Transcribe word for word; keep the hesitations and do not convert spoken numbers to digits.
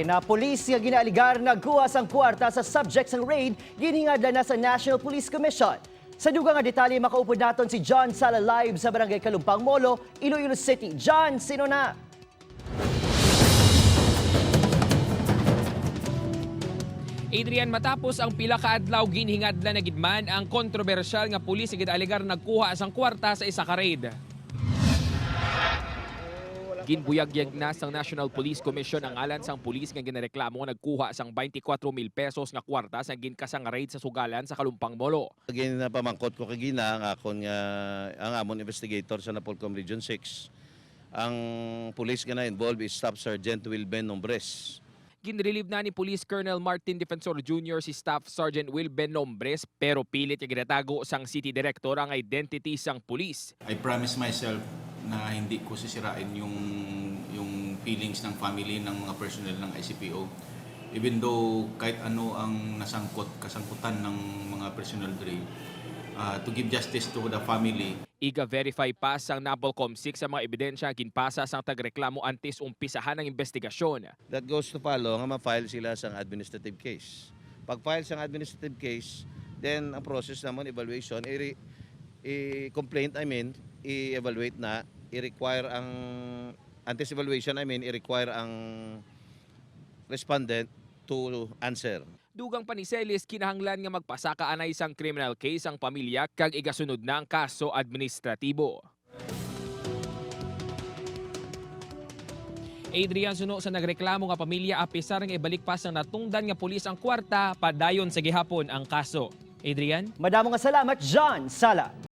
Na pulis nga ginaaligar nagkuha sang kwarta sa subject sang raid ginhingadlan na sa National Police Commission. Sa dugang nga detalye, makaupod naton si John Sala live sa Barangay Kalumpang Molo, Iloilo City. John, sino na? Adrian, matapos ang pila ka adlaw, ginhingadlan na gid man ang kontrobersyal nga pulis nga ginaaligar nagkuha sang kwarta sa isa ka raid. Ginbuyagyag na sang National Police Commission ang ngalan sang pulis nga ginareklamo nga nagkuha sang twenty-four mil pesos nga kwarta sa ginkasa nga raid sa Sugalan sa Kalumpang Molo. Ginapamangkot ko kagina ang akon nga ang amon investigator sa Napolcom Region six. Ang pulis nga na-involved is Staff Sergeant Wilben Nombres. Ginrelieve na ni Police Colonel Martin Defensor Junior si Staff Sergeant Wilben Nombres, pero pilit nga ginatago sang city director ang identity sang pulis. I promise myself na hindi ko sisirain yung yung feelings ng family ng mga personnel ng I C P O. Even though kahit ano ang nasangkot, kasangkutan ng mga personnel dre, ah, to give justice to the family. Iga-verify pa sang Napolcom six ang mga ebidensya nga ginpasa sang tagreklamo antes umpisahan ang investigasyon. That goes to follow nga ma-file sila sang administrative case. Pag-file sang administrative case, then ang process namon, evaluation, i-, i-complaint, I mean, i-evaluate na, i-require ang, antes evaluation, I mean, i-require ang respondent to answer. Dugang pa ni Celis, kinahanglan nga magpasaka anay sang criminal case ang pamilya kag igasunod na ang kaso administratibo. Adrian, suno sa nagreklamo nga pamilya, apisar nga ibalik pa sang natungdan nga pulis ang kwarta, padayon sa gihapon ang kaso. Adrian? Madamo nga salamat, John Sala.